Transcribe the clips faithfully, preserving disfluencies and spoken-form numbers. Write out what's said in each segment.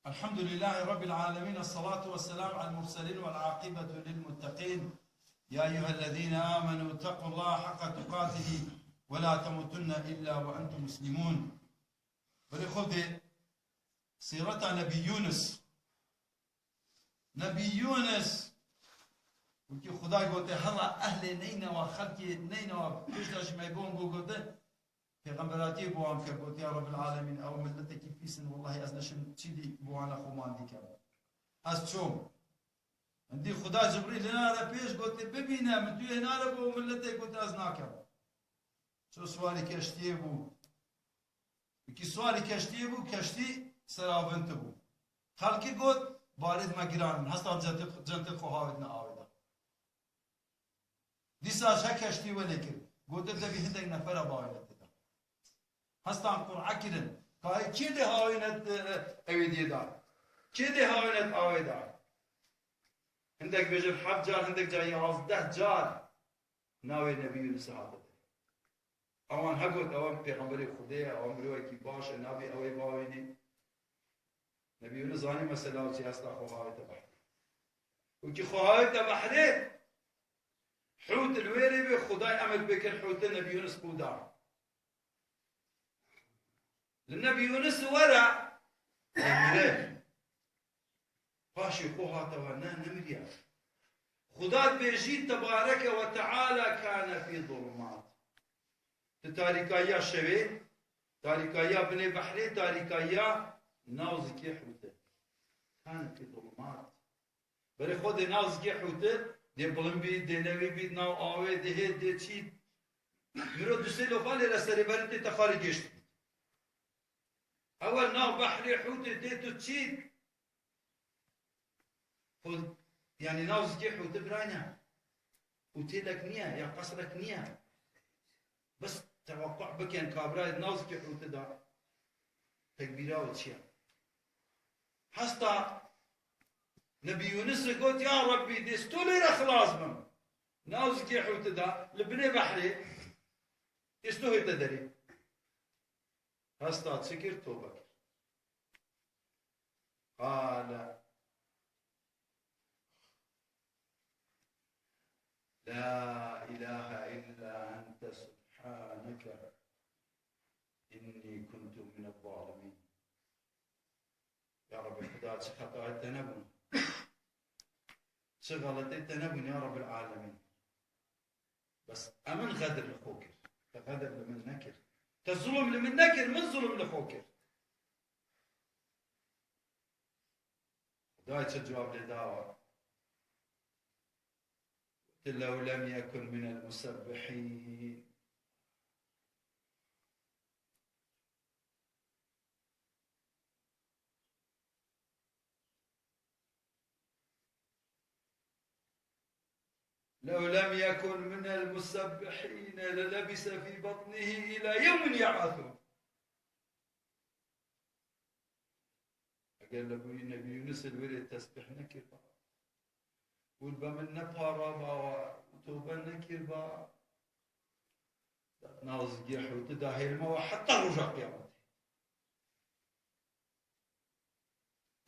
الحمد لله رب العالمين، الصلاة والسلام على المرسلين والعاقبة للمتقين. يا أيها الذين آمنوا اتقوا الله حق تقاته ولا تموتن إلا وأنتم مسلمون. Berê xwe dê sîreta Nebî Yûnis. Nebî Yûnis, wekî Xuda gote, hela ehlê Neynewa, xelkê Neynewa, pêş de ji me bûn bû gote, pêxemberatiyê bo wan kir, gote, ya Rebbil Alemîn, ew miletekî pîs in, wellahî ez neşim çîdî bo wan xwe mandî kem. Ez çûm. Hindî Xuda Cibrîl hêna re pêş, gote, bibîne, min tu hêna re bo miletê, gote, ez nakem. Çû siwarî keştiyê bû. Wekî siwarî keştiyê bû, keştî seravintibû. Xelkî got, barê me giran in, hestan centê, centê xwe hawêtine awê de. Dîsa ji her keştî welê kir. Gote, tevî hindek nefera bawêne tê de. Hestan qur'a kirin. Ka kê dê hawêne, e, e, ewê dê da? Kê dê hawêne awê da? Hindek bêjin heft car, hindek car yazdeh car navê Nebî Yûnisê hate. Ewan hegot, ewan pêxemberê Xwedê ye, ewan mirovekî baş e, nabê ew ê bawênê. Nebî Yûnis zanî mesela çi hesta xwe hawête behrê. Wekî xwe hawête behrê, hût li wê rê bê, Xwedayê emir pê kir, hûtê Nebî Yûnis qû da. Li Nebî Yûnis were, demire. Paşê xwe hate we, ne, nemiriya. Xuda dibêjî, tebareke ve teala, kane fî zulumat. Di tarîkayiya şevê, tarîkayiya binê behrê, tarîkayiya nav zikê hûte. Kane fî zulumat. Berê xwe dê nav zikê hûte, dê bilind bî, dê newî bî, nav awê, dê hê, dê çî. Miro du sê lofa lê re serê berê tê te xalê gêşt bî. Ewe nav behrê hûtê dê tu çî. Xwe, yanî nav zikê hûte birayne. Otêlek niye, ya qesrek niye. Bes teweqû bikin ka birayê nav zikê hûte da. Tekbîra û çiya. Hesta Nebî Yûnisê got, ya Rebbî, dê ez tu lê re xilas bim. Nav zikê hûte da, li binê behrê, dê ez tu hête derê. Hesta çi kir? Tobe kir. Qale, la ilahe illa ente subhaneke inni kuntu minez zalimîn. Ya Rebbi Xuda, çi xetayê te nebûn. Çi xeletê te nebûn, ya Rebbil Alemîn. Bes emin xedir li xwe kir. Te xedir li min nekir. Te zulm li min nekir, min zulm li xwe kir. Xwedayê çi cewab lê dawa? Ti lew lem yekun minel musebbihîn. Lew lem yekun minel musebbihîne lelebise fî betnihi îla yewmin yeb'esûn. Eger li bûyî Nebî Yûnis li wê rê tesbîh nekirba û li be min neparaba û tobe nekirba, nav zikê hûtê da hêlma we heta roja qiyametê.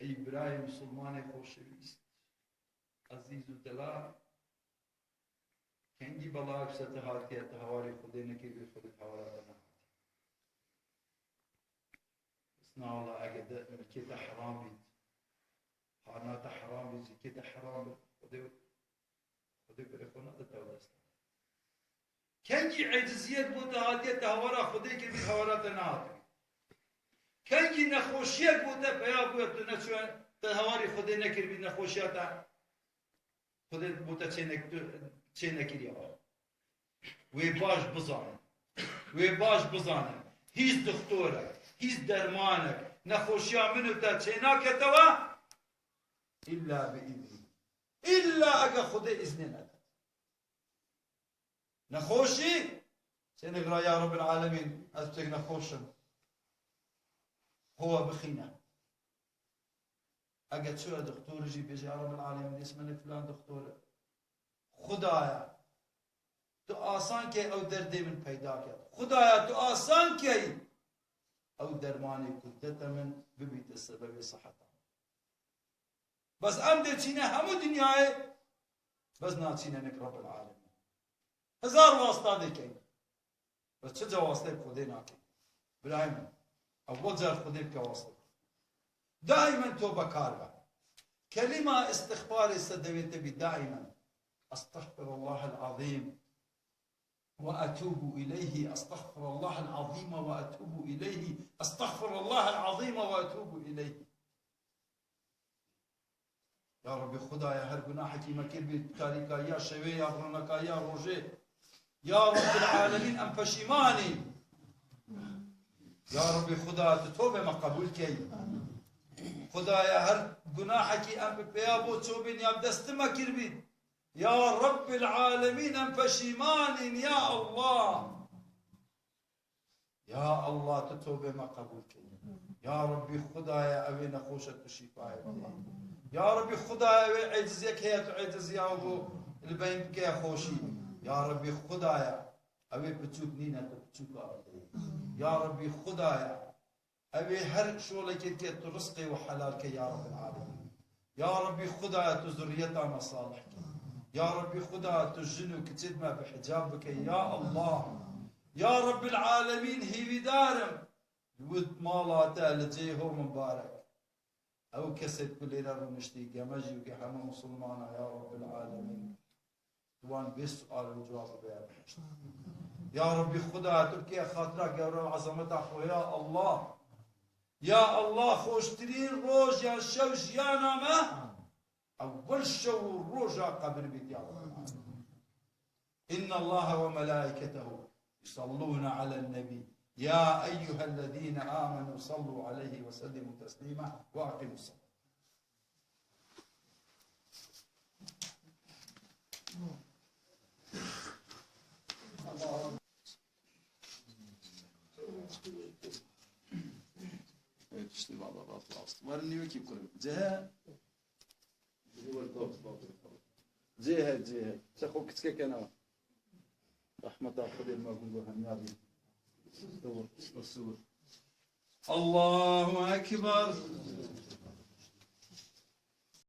Ey birayê misilmanê xoşewîst, ezîz û delal, kengî belayek ser te hatiye, te hewarî Xwedê nekiribî, Xwedê hewara te nehatiye. Bismillah, ege de milkê te heram bît, xana te heram bît, zikê te heram bît, Xwedê, Xwedê berê xwe nade te dest. Kengî eciziyek bo te hatiye, te hewara Xwedê kiribî, hewara te nehatiye. Kengî nexweşiyek bo te peya bûye, tu neçûye, te hewarî Xwedê nekiribî, nexweşiya te Xwedê bo te çê nek-, tu çê nekiriye. Wê baş bizanin. Wê baş bizanin. Hîç dixtorek, hîç dermanek nexweşiya min û te çê nakete we, îlla bi îznî. Îlla ege Xwedê îznê nede. Nexweşî, sê nêvira ya Rebbil Alemîn, ez piçek nexweş im. Xwe we bixîne. Ege çûye doktorê jî bêje, ya Rebbil Alemîn, dê ez mene filan doktor e. Xwedaya, tu asan key ew derdê min peyda ket. Xwedaya, tu asan key ew dermanê ku dete min bibîte sebebê siheta min. Bes em dê çîne hemû dinyayê, bes naçîne nek Rabbil Alemîn. Hezar wasta dê keyin. Bes çi ca wasteyê Xwedê nakin? Birayê min, ewwel car Xwedê bike wasta. Daimen tobekar be. Kelîma îstixfarê sedewê te bî daimen. Estexfirullahel azîm ve etûbu ileyhi. Estexfirullahel azîme ve etûbu ileyhi. Estexfirullahel azîme ve etûbu ileyhi. Ya Rabbî Xwedaya, her gunahekî me kiribî, karîkariya şevê ya ronekariya rojê. Ya Rabbil Alemîn, em peşîman in. Ya Rabbî Xwedaya, tu tobê me qebûl key. Xwedaya, her gunahekî em bi pêya bo çobîn ya bi destê me kiribî. Ya Rabbil Alemîn, em peşîman in, ya Allah. Ya Allah, tu tobê me qebûl key. Ya Rabbî Xwedaya, ew ê nexweş e, tu şîfayê bide. Ya Rabbî Xwedaya, ew ê eciziyek heye, tu eciziya wî bo li beyn bike xweşî. Ya Rabbî Xwedaya, ew ê piçûk nîne, tu piçûka bide. Ya Rabbî Xwedaya, ew ê her şolekê dike, tu rizqê wî helal ke, ya Rabbil Alemîn. Ya Rabbî Xwedaya, tu zurriyeta me salih ke. Ya Rabbî Xwedaya, tu jin û kiçêd me bi hicab bike, ya Allah. Ya Rabbil Alemîn, hîvîdar im, li wî mala te, li cihê ho mibarek. Ew kesêd ku lêre rûniştî, ge me jî û ge hemû misilmana, ya Rabbil Alemîn. Wan bê sual û cewab bibêje behişt. Ya Rabbî Xwedaya, tu bikê xatira gewre û ezameta xwe, ya Allah. Ya Allah, xweştirîn roj yan şev jiyana me, ewwel şev û roja qebir bît, ya Rabbî. Innallaha ve melaîketehu yusallûne alen nebî. Ya eyyuhellezîne âmenû sallû aleyhi ve sellimû teslîma ve eqîmus salâ. Werin nî wekî kurim. Cihê. Cihê, cihê. Çe xwe kiçikek kena. Rahmeta Xwedê me gund û hemya bî. Sibir, sibir. Allahu Ekber.